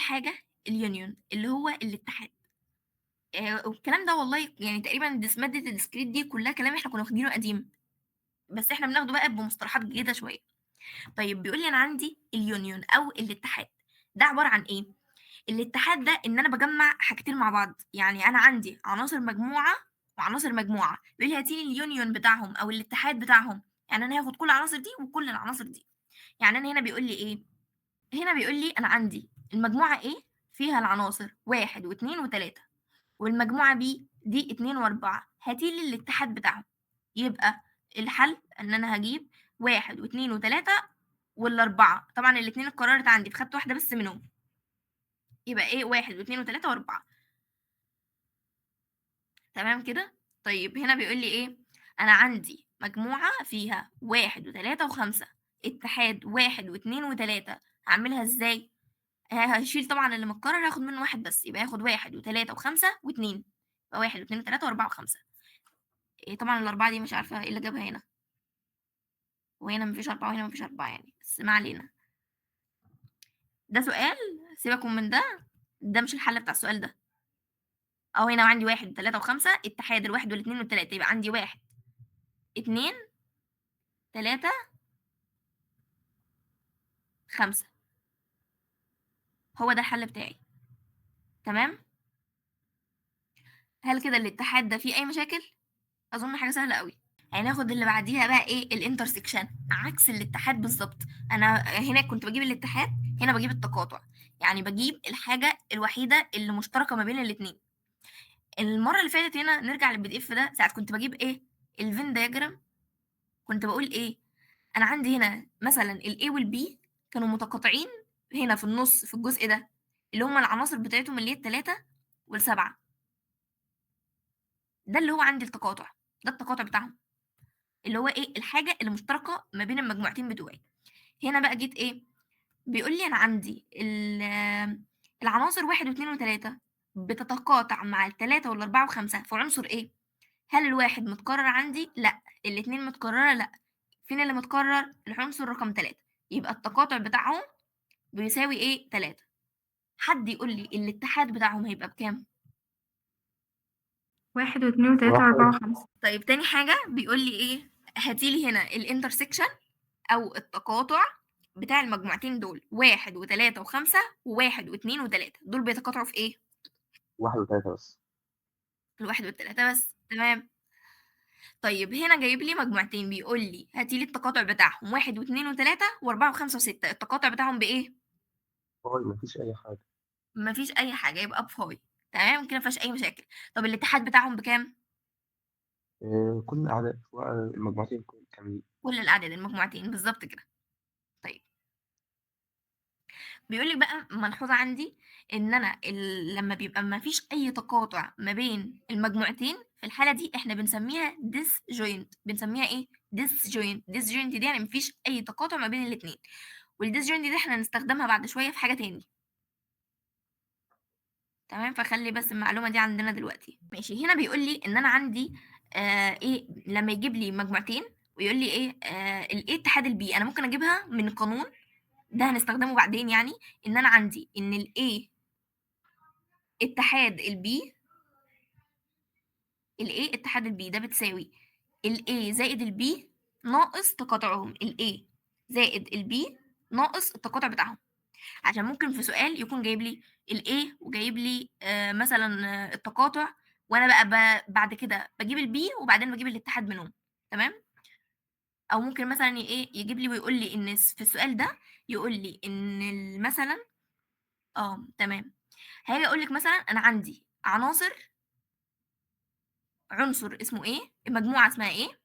حاجة ال union اللي هو الاتحاد. والكلام ده والله يعني تقريبا مادة ال discrete دي كلها كلام احنا كنا واخدينه قديم، بس احنا بناخده بقى بمصطلحات جديدة شوية. طيب بيقول لي انا عندي ال union او الاتحاد، ده عبارة عن ايه؟ الاتحاد ده ان انا بجمع حاجتين مع بعض، يعني انا عندي عناصر مجموعة وعناصر مجموعة، بيقول لي هاتي لي ال union بتاعهم او الاتحاد بتاعهم، يعني انا هاخد كل العناصر دي وكل العناصر دي. يعني انا هنا بيقول لي ايه؟ هنا بيقول لي انا عندي المجموعة A فيها العناصر 1 و2 و3، والمجموعة B دي 2 و4، هاتي لي الاتحاد بتاعهم. يبقى الحل ان انا هجيب 1 و2 و3 وال4، طبعا الاتنين اتكررت عندي فخدت واحدة بس منهم، يبقى ايه؟ 1 و2 و3 و4. تمام كده؟ طيب هنا بيقول لي ايه؟ انا عندي مجموعة فيها 1 و3 و5، اتحاد 1 و2 و3، هعملها ازاي؟ هشيل طبعا اللي متكرر، هاخد منه واحد بس، يبقى هاخد 1 و3 و5 و2، يبقى 1 و2 و3 و4 و5. إيه طبعا ال4 دي مش عارفة ايه اللي جابها هنا، وهنا مفيش 4 وهنا مفيش 4 يعني، بس ما علينا. ده سؤال سيبكم من ده، ده مش الحل بتاع السؤال ده. أهو هنا عندي 1 و3 و5، اتحاد الواحد والاتنين والتلاتة، يبقى عندي 1 2 3 5، هو ده الحل بتاعي. تمام؟ هل كده الاتحاد ده فيه أي مشاكل؟ أظن حاجة سهلة قوي. هناخد اللي بعديها بقى إيه؟ ال intersection، عكس الاتحاد بالظبط. أنا هنا كنت بجيب الاتحاد، هنا بجيب التقاطع، يعني بجيب الحاجة الوحيدة اللي مشتركة ما بين الاتنين. المرة اللي فاتت هنا نرجع لل PDF ده، ساعات كنت بجيب إيه؟ ال Venn diagram، كنت بقول إيه؟ أنا عندي هنا مثلاً ال A وال B كانوا متقاطعين هنا في النص في الجزء ده، اللي هما العناصر بتاعتهم اللي هي التلاتة والسبعة، ده اللي هو عندي التقاطع، ده التقاطع بتاعهم اللي هو إيه؟ الحاجة اللي مشتركة ما بين المجموعتين بتوعي. هنا بقى جيت إيه؟ بيقول لي أنا عندي العناصر 1 واتنين وتلاتة بتتقاطع مع التلاتة والأربعة وخمسة في عنصر إيه؟ هل الواحد متكرر عندي؟ لأ. الاتنين متكررة؟ لأ. فين اللي متكرر؟ العنصر رقم 3، يبقى التقاطع بتاعهم بيساوي إيه؟ 3. حد يقول لي الاتحاد بتاعهم هيبقى بكام؟ 1 واتنين وتلاتة واحد. وأربعة وخمسة. طيب تاني حاجة بيقول لي إيه؟ هاتي لي هنا ال intersection أو التقاطع بتاع المجموعتين دول، 1 وتلاتة وخمسة وواحد واتنين وتلاتة، دول بيتقاطعوا في إيه؟ 1 وتلاتة بس. الواحد والتلاتة بس، تمام. طيب هنا جايب لي مجموعتين، بيقول لي هاتي لي التقاطع بتاعهم 1 واتنين وتلاتة وأربعة وخمسة وستة، التقاطع بتاعهم بإيه؟ phi، مفيش أي حاجة. مفيش أي حاجة، يبقى ب phi. تمام كده، مفيهاش أي مشاكل. طب الاتحاد بتاعهم بكام؟ كل الأعداد، المجموعتين كاملين. كل الأعداد المجموعتين بالظبط كده. طيب بيقول لك بقى ملحوظة عندي إن أنا لما بيبقى ما فيش أي تقاطع ما بين المجموعتين في الحالة دي إحنا بنسميها disjoint. بنسميها إيه؟ disjoint. disjoint دي يعني ما فيش أي تقاطع ما بين الاتنين، وال disjoint دي إحنا هنستخدمها بعد شوية في حاجة تاني. تمام، فخلي بس المعلومة دي عندنا دلوقتي. ماشي، هنا بيقول لي إن أنا عندي، إيه؟ لما يجيب لي مجموعتين ويقول لي إيه؟ ال A اتحاد ال B، أنا ممكن أجيبها من قانون ده هنستخدمه بعدين، يعني إن أنا عندي إن ال A اتحاد ال B، ال A اتحاد ال B ده بتساوي ال A زائد ال B ناقص تقاطعهم، ال A زائد ال B ناقص التقاطع بتاعهم، عشان ممكن في سؤال يكون جايب لي ال A وجايب لي، مثلاً، التقاطع، وأنا بقى بعد كده بجيب ال B وبعدين بجيب الاتحاد منهم. تمام؟ أو ممكن مثلاً إيه، يجيب لي ويقول لي إن في السؤال ده يقول لي إن مثلاً، تمام، هاجي أقول لك مثلاً أنا عندي عنصر اسمه A، مجموعة اسمها A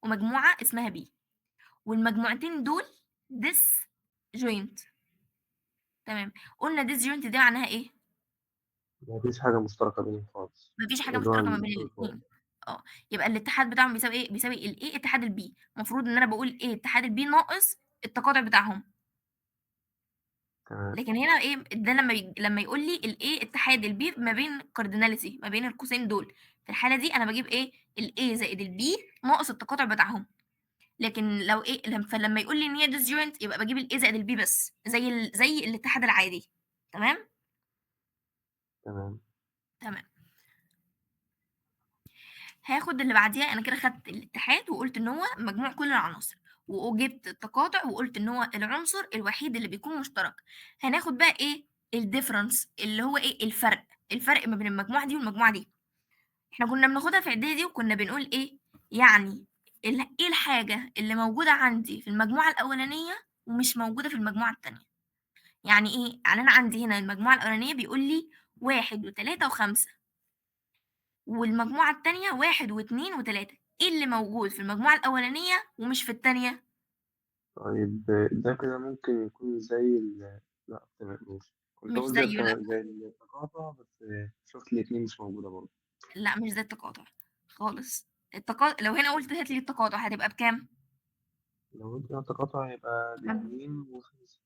ومجموعة اسمها B، والمجموعتين دول disjoint. تمام، قلنا disjoint دي معناها إيه؟ مفيش حاجة مشتركة بينهم خالص. مفيش حاجة اللي هو مشتركة ما بين ال الاتنين. يبقى الاتحاد بتاعهم بيساوي إيه؟ بيساوي ال A اتحاد ال B. المفروض إن أنا بقول A اتحاد ال B ناقص التقاطع بتاعهم. لكن هنا إيه؟ ده لما يقول لي ال A اتحاد ال B ما بين cardinality، ما بين القوسين دول، في الحالة دي أنا بجيب إيه؟ ال A زائد ال B ناقص التقاطع بتاعهم. لكن لو إيه؟ فلما يقول لي إن هي disjoint يبقى بجيب ال A زائد ال B بس، زي الاتحاد العادي. تمام؟ تمام. تمام. هاخد اللي بعديها. أنا كده خدت الاتحاد وقلت إن هو مجموع كل العناصر، وجبت التقاطع وقلت إن هو العنصر الوحيد اللي بيكون مشترك. هناخد بقى إيه؟ ال difference اللي هو إيه؟ الفرق، الفرق ما بين المجموعة دي والمجموعة دي. إحنا كنا بناخدها في إعدادي وكنا بنقول إيه؟ يعني إيه الحاجة اللي موجودة عندي في المجموعة الأولانية ومش موجودة في المجموعة التانية؟ يعني إيه؟ يعني أنا عندي هنا المجموعة الأولانية بيقول لي 1 و3 و5، والمجموعة التانية 1 و2 و3. إيه اللي موجود في المجموعة الأولانية ومش في التانية؟ طيب ده كده ممكن يكون زي لا تمام ماشي، كنت مش أقول زي زيه، لا. زي التقاطع، بس شفت الاتنين مش موجودة برضه. لا مش زي التقاطع خالص. لو هنا قلت هات لي التقاطع هتبقى بكام؟ لو قلت التقاطع هيبقى باتنين وخمسة.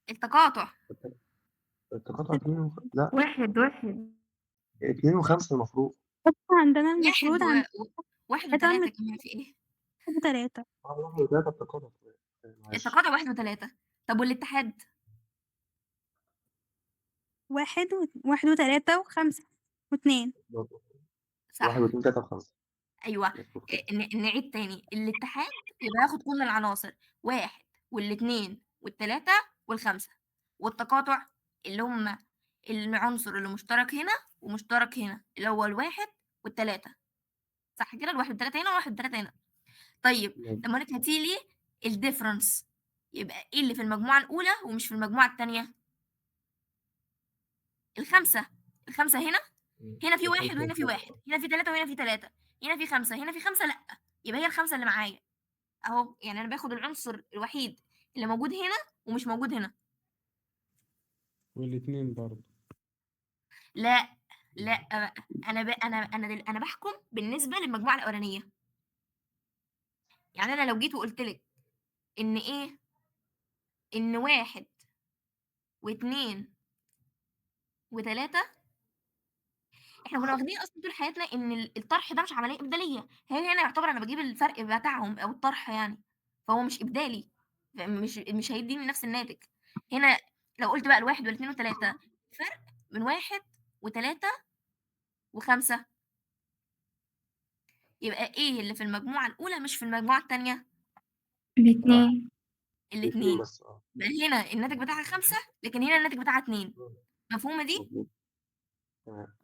التقاطع. التقاطع اتنين لا. واحد، واحد. 2 و5 المفروض. عندنا واحد المفروض عند واحد تلاتة وتلاتة كمان في إيه؟ واحد وتلاتة. 1 و3 التقاطع. معلش. التقاطع 1 و3. طب والاتحاد؟ واحد وتلاتة وخمسة واتنين. صح. 1 واتنين وتلاتة وخمسة. أيوة. مظبوط كده. نعيد تاني. الاتحاد يبقى هاخد كل العناصر، 1 والاتنين والتلاتة والخمسة، والتقاطع اللي هم العنصر اللي مشترك هنا ومشترك هنا اللي هو الواحد والتلاتة، صح كده؟ الواحد والتلاتة هنا والواحد والتلاتة هنا. طيب لما أقول لك هاتي لي ال difference، يبقى إيه اللي في المجموعة الأولى ومش في المجموعة التانية؟ الخمسة. الخمسة هنا، هنا في 1 وهنا في 1، هنا في 3 وهنا في 3، هنا في 5، هنا في 5، لأ يبقى هي الخمسة اللي معايا أهو. يعني أنا باخد العنصر الوحيد اللي موجود هنا ومش موجود هنا. والاتنين برضه. لا لا بقى، أنا بحكم بالنسبة للمجموعة الأولانية. يعني أنا لو جيت وقلت لك إن إيه؟ إن 1 واتنين وتلاتة، إحنا كنا واخدين أصلاً طول حياتنا إن الطرح ده مش عملية إبدالية. هي هنا يعتبر أنا بجيب الفرق بتاعهم أو الطرح يعني، فهو مش إبدالي، مش هيديني نفس الناتج. هنا لو قلت بقى الواحد والاتنين والتلاتة، فرق من 1 وتلاتة وخمسة، يبقى إيه اللي في المجموعة الأولى مش في المجموعة التانية؟ الاتنين. الاتنين. الاتنين بس، بقى هنا الناتج بتاعها 5، لكن هنا الناتج بتاعها 2. مفهومة دي؟ مظبوط. تمام.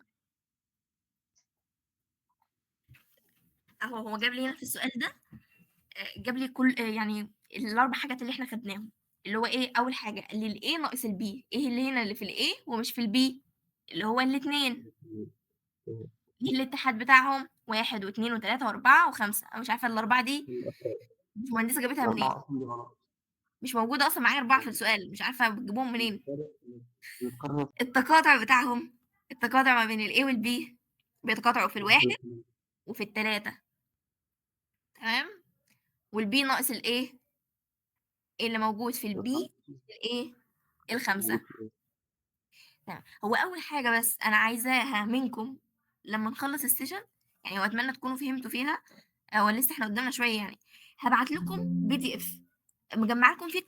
أهو هو جاب لي هنا في السؤال ده، جاب لي كل، يعني الأربع حاجات اللي إحنا خدناهم، اللي هو إيه؟ أول حاجة قال لي ال A ناقص ال B، إيه اللي هنا اللي في ال A ومش في ال B؟ اللي هو الاتنين. إيه الاتحاد بتاعهم؟ 1 واتنين وتلاتة وأربعة وخمسة. أنا مش عارفة الأربعة دي المهندسة جابتها منين؟ الأربعة أصلاً دي غلط. مش موجودة أصلاً معايا 4 في السؤال، مش عارفة بتجيبوهم منين. بيتكرر. التقاطع بتاعهم، التقاطع ما بين ال A وال B بيتقاطعوا في الواحد وفي التلاتة، تمام؟ وال B ناقص ال A اللي موجود في ال B ال A الخمسة. تمام. هو أول حاجة بس أنا عايزاها منكم لما نخلص ال session، وأتمنى تكونوا فهمتوا فيها، هو لسه إحنا قدامنا شوية يعني. هبعت لكم PDF مجمع لكم فيه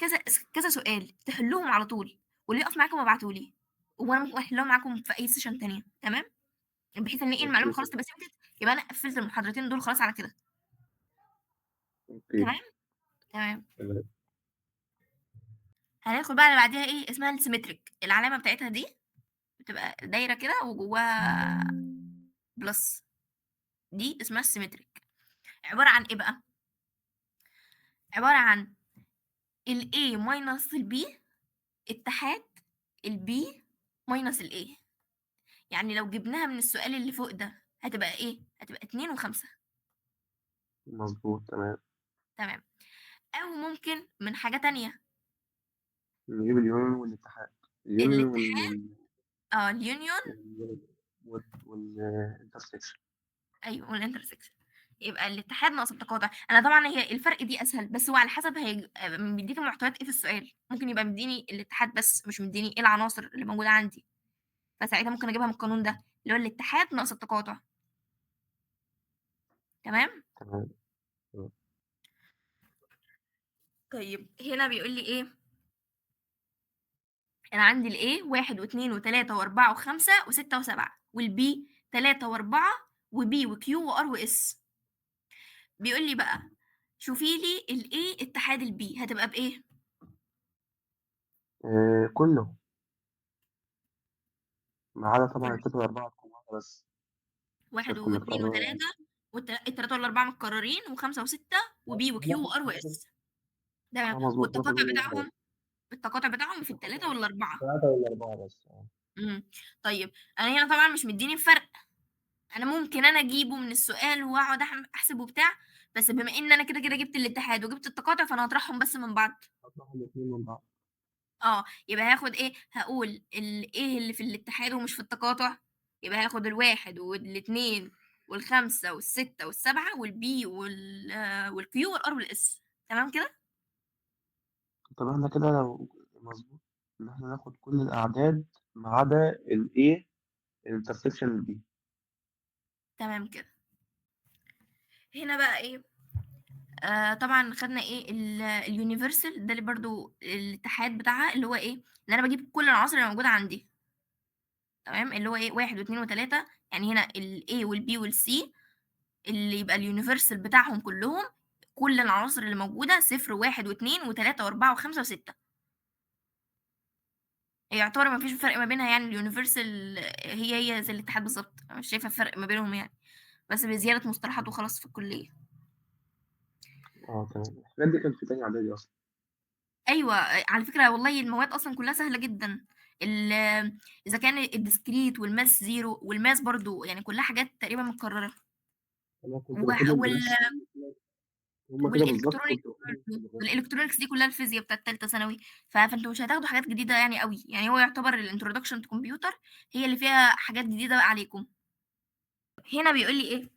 كذا سؤال تحلوهم على طول، واللي يقف معاكم ابعتوا لي، وأنا ممكن أحلهم معاكم في أي session تانية، تمام؟ بحيث إن إيه المعلومة خلاص تبقى ثبتت، يبقى أنا قفلت المحاضرتين دول خلاص على كده. تمام؟ تمام. تمام. هناخد بقى اللي بعديها إيه؟ اسمها ال symmetric. العلامة بتاعتها دي بتبقى دايرة كده وجواها plus، دي اسمها ال symmetric. عبارة عن إيه بقى؟ عبارة عن ال A minus ال B اتحاد ال B minus ال A. يعني لو جبناها من السؤال اللي فوق ده هتبقى إيه؟ هتبقى 2 و5. مظبوط، تمام. تمام. أو ممكن من حاجة تانية. نجيب ال union والاتحاد. ال union الاتحاد، ال union. وال intersection. أيوه، وال intersection. يبقى الاتحاد ناقص التقاطع. أنا طبعاً هي الفرق دي أسهل، بس هو على حسب مديك المعطيات إيه في السؤال. ممكن يبقى مديني الاتحاد بس، مش مديني إيه العناصر اللي موجودة عندي، فساعتها ممكن أجيبها من القانون ده اللي هو الاتحاد ناقص التقاطع. تمام؟ تمام. تمام. طيب هنا بيقول لي إيه؟ انا عندي ال A 1 و2 و3 و4 و5 و6 و7، وال B 3 و4 و P و Q و R و S. بيقول لي بقى شوفي لي ال A اتحاد ال B هتبقى بايه؟ كله ما عدا طبعا كله. التلاتة والأربعة تكون واحدة بس، مش 1 هتكون و2 متكررة و3 يعني. والتلاتة والأربعة متكررين، و5 و6 و P و Q و R و S. تمام. مظبوط، والتقاطع واحد بتاعهم، التقاطع بتاعهم في التلاتة والأربعة. التلاتة والأربعة بس. طيب أنا هنا طبعا مش مديني الفرق، أنا ممكن أنا أجيبه من السؤال وأقعد أحسب وبتاع، بس بما إن أنا كده كده جبت الاتحاد وجبت التقاطع فأنا هطرحهم بس من بعض. هطرح الاتنين من بعض. يبقى هاخد إيه؟ هقول إيه اللي في الاتحاد ومش في التقاطع، يبقى هاخد الواحد والاتنين والخمسة والستة والسبعة والبي والكيو والار والاس. تمام كده؟ طب احنا كده لو مظبوط إن احنا ناخد كل الأعداد ما عدا ال A intersection ال B. تمام كده. هنا بقى إيه؟ طبعا خدنا إيه؟ ال universal ده اللي برضو الاتحاد بتاعها اللي هو إيه؟ إن أنا بجيب كل العناصر اللي موجودة عندي. تمام؟ اللي هو إيه؟ 1 واثنين وتلاتة، يعني هنا ال A وال B وال C اللي يبقى ال universal بتاعهم كلهم كل العناصر اللي موجودة 0 1 واثنين وتلاتة وأربعة وخمسة وستة. يعتبر ما فيش فرق ما بينها، يعني ال universal هي هي زي الاتحاد بالظبط، أنا مش شايفة فرق ما بينهم يعني، بس بزيادة مصطلحات وخلاص في الكلية. تمام. الحاجات دي كانت في تاني إعدادي أصلاً. أيوة، على فكرة والله المواد أصلاً كلها سهلة جداً. إذا كان ال discrete وال math zero وال math برضو، يعني كلها حاجات تقريباً متكررة. أنا كنت باخدهم بنفس هما كده بالظبط، كنت باخدهم في اللغات. وال electronics دي كلها الفيزياء بتاعت تالتة ثانوي، فانتوا مش هتاخدوا حاجات جديدة يعني قوي، يعني هو يعتبر ال introduction to computer هي اللي فيها حاجات جديدة بقى عليكم. هنا بيقول لي ايه؟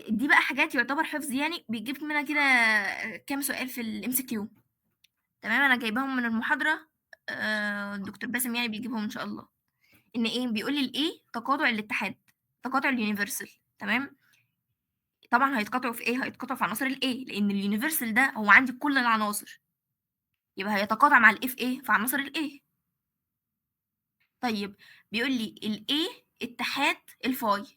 دي بقى حاجات يعتبر حفظ، يعني بيجيب منها كده كام سؤال في ال MCQ. تمام، انا جايباهم من المحاضرة، الدكتور باسم يعني بيجيبهم ان شاء الله. ان ايه؟ بيقول لي ال A تقاطع الاتحاد، تقاطع ال universal. تمام، طبعا هيتقاطعوا في ايه؟ هيتقاطعوا في عناصر ال A، لان ال universal ده هو عندي كل العناصر، يبقى هيتقاطع مع ال A في ايه؟ في عناصر ال A. طيب بيقول لي ال A اتحاد ال phi،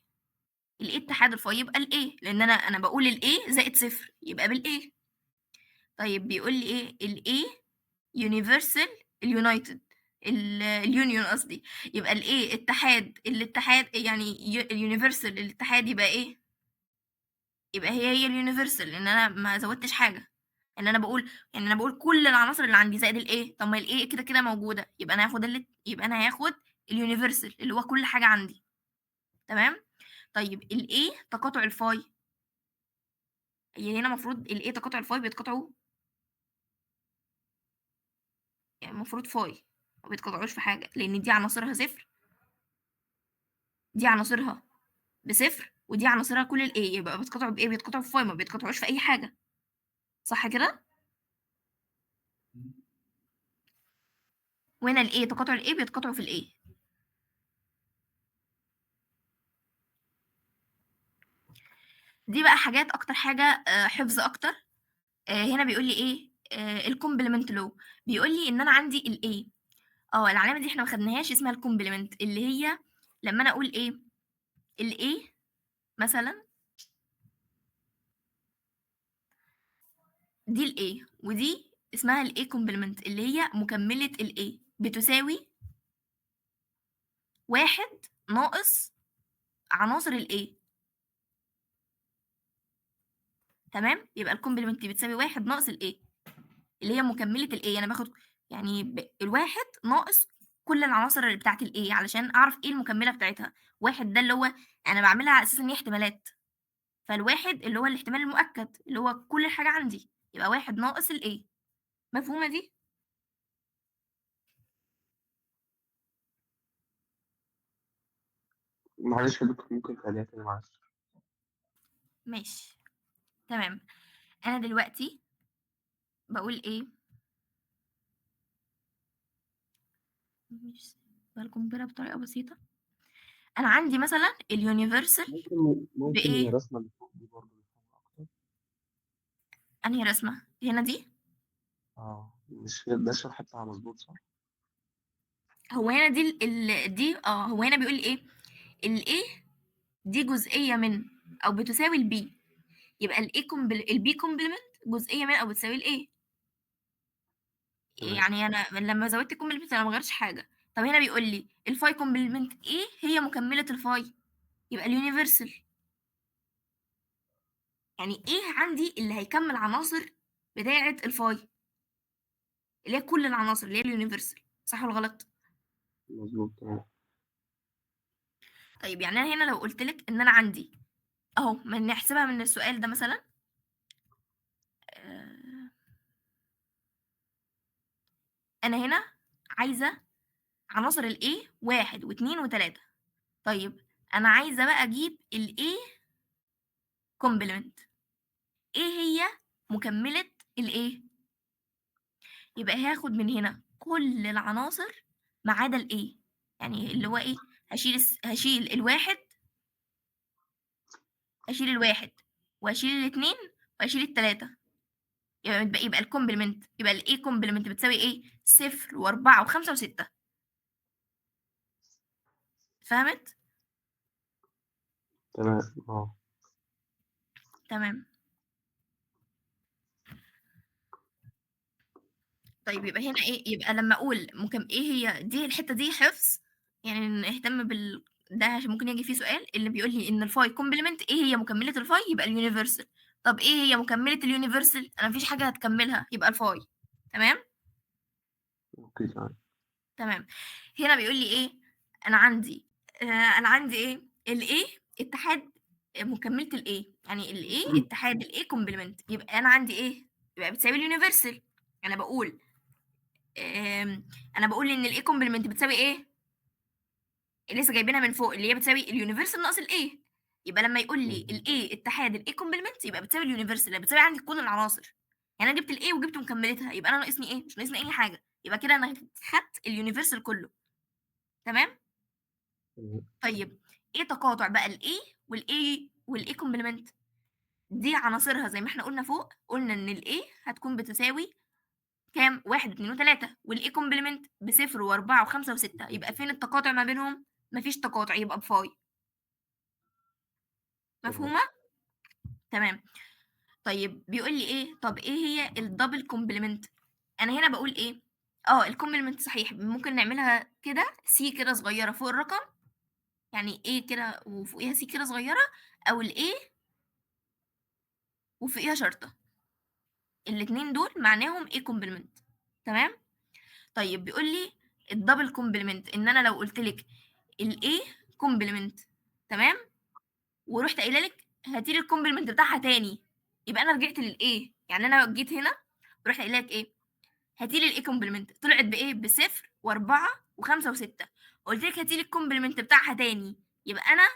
ال A اتحاد ال phi يبقى ال A، لان انا بقول ال A زائد 0 يبقى بال A. طيب بيقول لي ايه؟ ال A universal ال united، ال union قصدي، يبقى ال A اتحاد الاتحاد، يعني ال universal الاتحاد يبقى ايه؟ يبقى هي هي ال universal، لان انا ما زودتش حاجه، ان انا بقول، يعني انا بقول كل العناصر اللي عندي زائد ال A، طب ما ال A كده كده موجوده، يبقى انا هاخد يبقى انا هاخد ال universal اللي هو كل حاجه عندي. تمام. طيب ال A تقاطع ال phi، هي هنا المفروض ال A تقاطع ال phi بيتقاطعوا، يعني المفروض phi ما بيتقاطعوش في حاجه، لان دي عناصرها 0، دي عناصرها ب0، ودي عناصرها كل ال A، يبقى بيتقاطعوا بإيه؟ بيتقاطعوا في phi، ما بيتقاطعوش في أي حاجة، صح كده؟ وهنا ال A تقاطع ال A بيتقاطعوا في ال A. دي بقى حاجات أكتر حاجة، حفظ أكتر. هنا بيقول لي إيه؟ ال complement law، بيقول لي إن أنا عندي ال A، العلامة دي إحنا ما خدناهاش، اسمها ال complement، اللي هي لما أنا أقول إيه؟ ال A مثلاً دي ال A ودي اسمها ال A complement اللي هي مكملة ال A، بتساوي 1 ناقص عناصر ال A. تمام؟ يبقى ال complement بتساوي 1 ناقص ال A اللي هي مكملة ال A. أنا باخد يعني الواحد ناقص كل العناصر اللي بتاعت ال A علشان أعرف إيه المكملة بتاعتها. 1 ده اللي هو أنا بعملها على أساس إن هي احتمالات، فالواحد اللي هو الاحتمال المؤكد اللي هو كل حاجة عندي، يبقى 1 ناقص ال A. مفهومة دي؟ معلش يا دكتور ممكن تعيديها تاني معلش؟ ماشي تمام. أنا دلوقتي بقول إيه؟ مش بالقنبلة بطريقة بسيطة. أنا عندي مثلاً ال universal ممكن بإيه؟ الرسمة اللي فوق دي برضه نفهمها أكتر. أنهي رسمة؟ هنا دي؟ مش ده الشرح بتاعها مظبوط صح؟ هو هنا دي ال دي هو هنا بيقول لي إيه؟ ال A دي جزئية من أو بتساوي ال B، يبقى ال A ال B complement جزئية من أو بتساوي ال A. تمام. يعني أنا لما زودت ال complement أنا ما غيرتش حاجة. طب هنا بيقول لي ال phi complement إيه هي مكملة ال phi، يبقى ال universal. يعني إيه عندي اللي هيكمل عناصر بتاعة ال phi اللي هي كل العناصر اللي هي ال universal، صح ولا غلط؟ مظبوط تمام. طيب يعني أنا هنا لو قلت لك إن أنا عندي أهو، ما نحسبها من السؤال ده مثلا، أنا هنا عايزة عناصر ال A 1 و2 و3. طيب أنا عايزة بقى أجيب ال A complement، إيه هي مكملة ال A؟ يبقى هاخد من هنا كل العناصر ما عدا ال A، يعني اللي هو إيه؟ هشيل الواحد، هشيل الواحد وهشيل الاتنين وهشيل التلاتة، يبقى ال complement، يبقى ال A complement بتساوي إيه؟ 0 و4 و5 و6. فهمت؟ تمام. اه تمام. طيب يبقى هنا ايه؟ يبقى لما اقول ممكن ايه هي دي الحته دي حفظ، يعني نهتم بال ده عشان ممكن يجي فيه سؤال اللي بيقول لي ان ال phi complement ايه هي مكمله ال phi، يبقى ال universal. طب ايه هي مكمله ال universal؟ انا مفيش حاجه هتكملها، يبقى ال phi. تمام؟ okay تمام. تمام. هنا بيقول لي ايه؟ انا عندي انا عندي ايه؟ ال A اتحاد مكمله ال A، يعني ال A اتحاد ال A complement، يبقى انا عندي ايه؟ يبقى بتساوي ال universal. انا بقول انا بقول ان ال A complement بتساوي ايه؟ اللي لسه جايبينها من فوق، اللي هي بتساوي ال universal ناقص ال A. يبقى لما يقول لي ال A اتحاد ال A complement يبقى بتساوي ال universal، اللي بتساوي عندي كل العناصر. يعني انا جبت ال A وجبت مكملتها، يبقى انا ناقصني ايه؟ مش ناقصني اي حاجه، يبقى كده انا خدت ال universal كله. تمام؟ تمام. طيب ايه تقاطع بقى ال A وال A وال A complement؟ دي عناصرها زي ما احنا قلنا فوق، قلنا ان ال A هتكون بتساوي كام؟ 1 2 و3، وال A complement ب0 و4 و5 و6، يبقى فين التقاطع ما بينهم؟ مفيش تقاطع، يبقى ب phi. تمام. مفهومة؟ تمام. طيب بيقول لي ايه؟ طب ايه هي ال double complement؟ انا هنا بقول ايه؟ ال complement صحيح ممكن نعملها كده C كده صغيرة فوق الرقم، يعني A كده وفوقيها C كده صغيرة، او ال A وفوقيها شرطة، الاتنين دول معناهم A complement. تمام؟ طيب بيقول لي ال double complement ان انا لو قلت لك ال A complement، تمام، ورحت قايله لك هاتي لي ال complement بتاعها تاني، يبقى انا رجعت لل A. يعني انا جيت هنا ورحت قايله لك ايه؟ هاتي لي ال A complement، طلعت بايه؟ ب0 و4 و5 و6. قلت لك هاتي لي ال complement بتاعها تاني، يبقى انا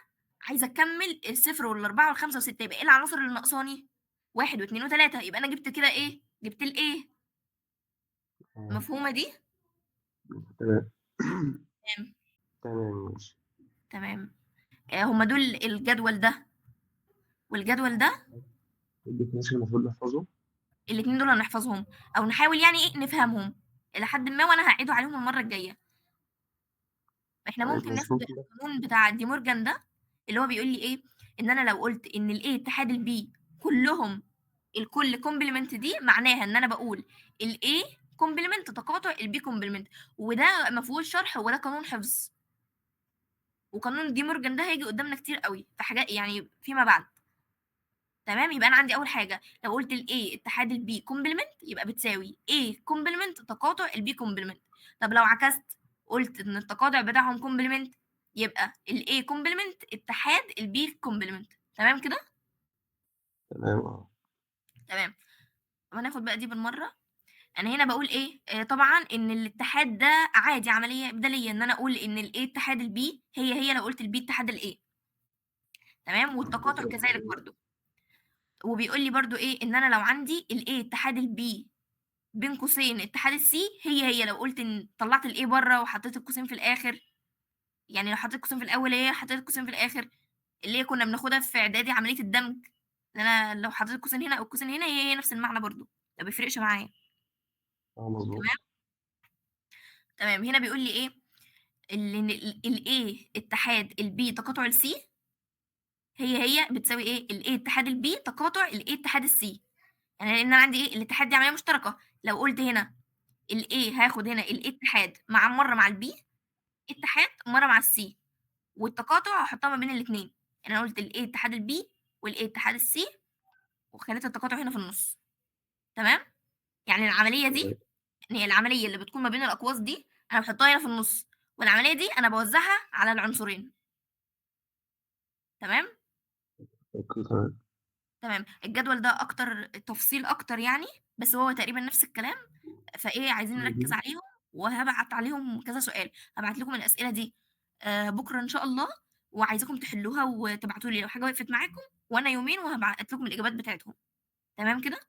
عايزه اكمل الصفر والاربعه والخمسه وستة، يبقى ايه العناصر اللي ناقصاني؟ 1 و2 و3، يبقى انا جبت كده ايه؟ جبت ال A. مفهومه دي؟ تمام. تمام. تمام ماشي. تمام. هما دول الجدول ده والجدول ده، ال definition المفروض نحفظه، الاتنين دول هنحفظهم او نحاول يعني ايه نفهمهم الى حد ما، وانا هعيده عليهم المره الجايه. احنا طيب ممكن ماشي ناخد ممكن. القانون بتاع دي مورجان ده اللي هو بيقول لي ايه؟ ان انا لو قلت ان ال A اتحاد ال B كلهم الكل complement، دي معناها ان انا بقول ال A complement تقاطع ال B complement، وده ما فيهوش شرح ولا قانون حفظ. وقانون دي مورجان ده هيجي قدامنا كتير قوي في حاجات يعني فيما بعد. تمام؟ يبقى انا عندي اول حاجه لو قلت ال A اتحاد ال B complement يبقى بتساوي A complement تقاطع ال B complement. طب لو عكست قلت ان التقاطع بتاعهم complement يبقى ال A complement اتحاد ال B complement. تمام كده؟ تمام. تمام. طب هناخد بقى دي بالمره. انا هنا بقول ايه؟ طبعا ان الاتحاد ده عادي عمليه ابداليه، ان انا اقول ان ال A اتحاد ال B هي هي لو قلت ال B اتحاد ال A. تمام؟ والتقاطع كذلك برضو. وبيقول لي برضو ايه؟ ان انا لو عندي ال A اتحاد ال B بين قوسين اتحاد ال C هي هي لو قلت ان طلعت ال A بره وحطيت القوسين في الاخر، يعني لو حطيت القوسين في الاول هي حطيت القوسين في الاخر، اللي هي كنا بناخدها في اعدادي عمليه الدمج، ان انا لو حطيت القوسين هنا او القوسين هنا هي هي نفس المعنى برضو، ما بيفرقش معايا. مظبوط. تمام. تمام. هنا بيقول لي ايه؟ ال A اتحاد ال B تقاطع ال C هي بتساوي ايه؟ ال A اتحاد ال B تقاطع ال A اتحاد ال C. يعني لان انا عندي ايه؟ الاتحاد دي عملية مشتركة. لو قلت هنا ال A هاخد هنا ال A اتحاد مع مرة مع ال B اتحاد مرة مع ال C، والتقاطع هحطها ما بين الاثنين. يعني انا قلت ال A اتحاد ال B وال A اتحاد ال C، وخليت التقاطع هنا في النص. تمام؟ يعني العملية دي، يعني العملية اللي بتكون ما بين الاقواس دي انا بحطها هنا في النص، والعملية دي انا بوزعها على العنصرين. تمام؟ okay تمام. تمام. الجدول ده اكتر تفصيل اكتر يعني، بس هو تقريبا نفس الكلام. فايه عايزين نركز عليهم، وهبعت عليهم كذا سؤال. هبعت لكم الاسئلة دي بكره ان شاء الله، وعايزاكم تحلوها وتبعتوا لي لو حاجة وقفت معاكم، وانا يومين وهبعت لكم الاجابات بتاعتهم. تمام كده؟